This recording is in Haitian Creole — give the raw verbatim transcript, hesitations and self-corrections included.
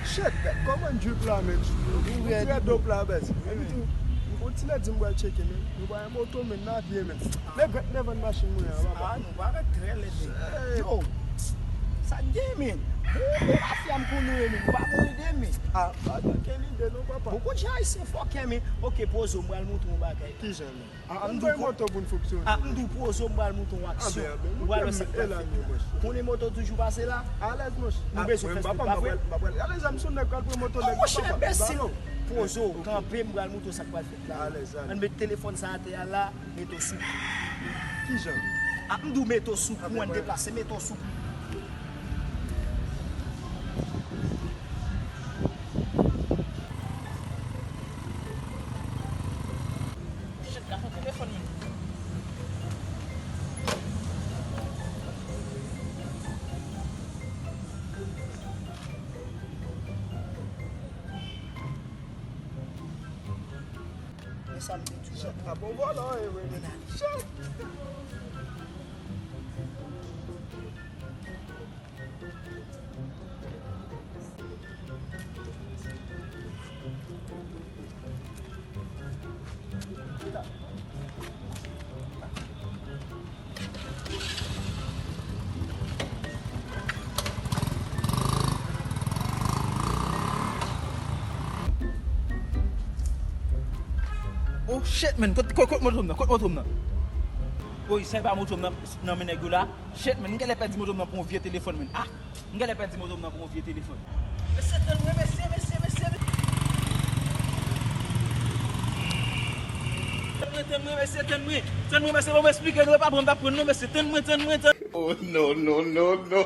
Shit, gad kòman drip la, men. Ou rèd. Ou rèd dop la, bèz. Epi tou, m kontinye di m pral tcheke, men. Nou pa gen moto, men, nan vye, men. Men gad lè vann machin mwen an, papa. Ah, nou pa rèd trè lèd, men. Yo, sa k gen, men? Bon, bon, mafya m konn nou ye, men. Nou pa bon ide, men. Ah, pa gen lide, non, papa. Bon, kote Ayisyen fòkè, men. Ok, pozo, m pral montre yon bagay. Kijan, men? Ah, m di w pozo pou n fonksyone. Ah, m di w pozo, m pral montre yon aksyon. Ou pral wè sa k pral fèt la. Konnen moto toujou pase la. Alèz, monchè. Nou bezwen fè street, pa vre? Alèz, m sou nèg pral pran moto nèg la, papa. Monchè, enbesil. Pozo, kanpe, m pral montre w sa k pral fèt la. Alèz, alèz. Ann met telefòn sa atè a la, mete w sou kou. Kijan? Ah, m di w mete w sou kou, ann deplase, mete w sou kou. Shit, gason telefòn mwen. Men sa m te di w la. Shit, a bon vòlò, e, wi. Shit. Oh shit, man, kot, kot, kot moto m nan? Kot moto m nan? Woy, sa e pa moto m nan, nan men nèg yo la. Shit, man, m genlè pèdi moto m nan pou yon vye telefòn, man. Ah, m genlè pèdi moto m nan pou yon vye telefòn. Mesye, tann mwen, mesye, mesye, mesye. Tann mwen, tann mwen, mesye, tann mwen. Tann mwen, mesye, ban mwen esplike nou, e pa pran m t ap pran non, mesye. Tann mwen, tann mwen, tann. Oh, no, no, no, no.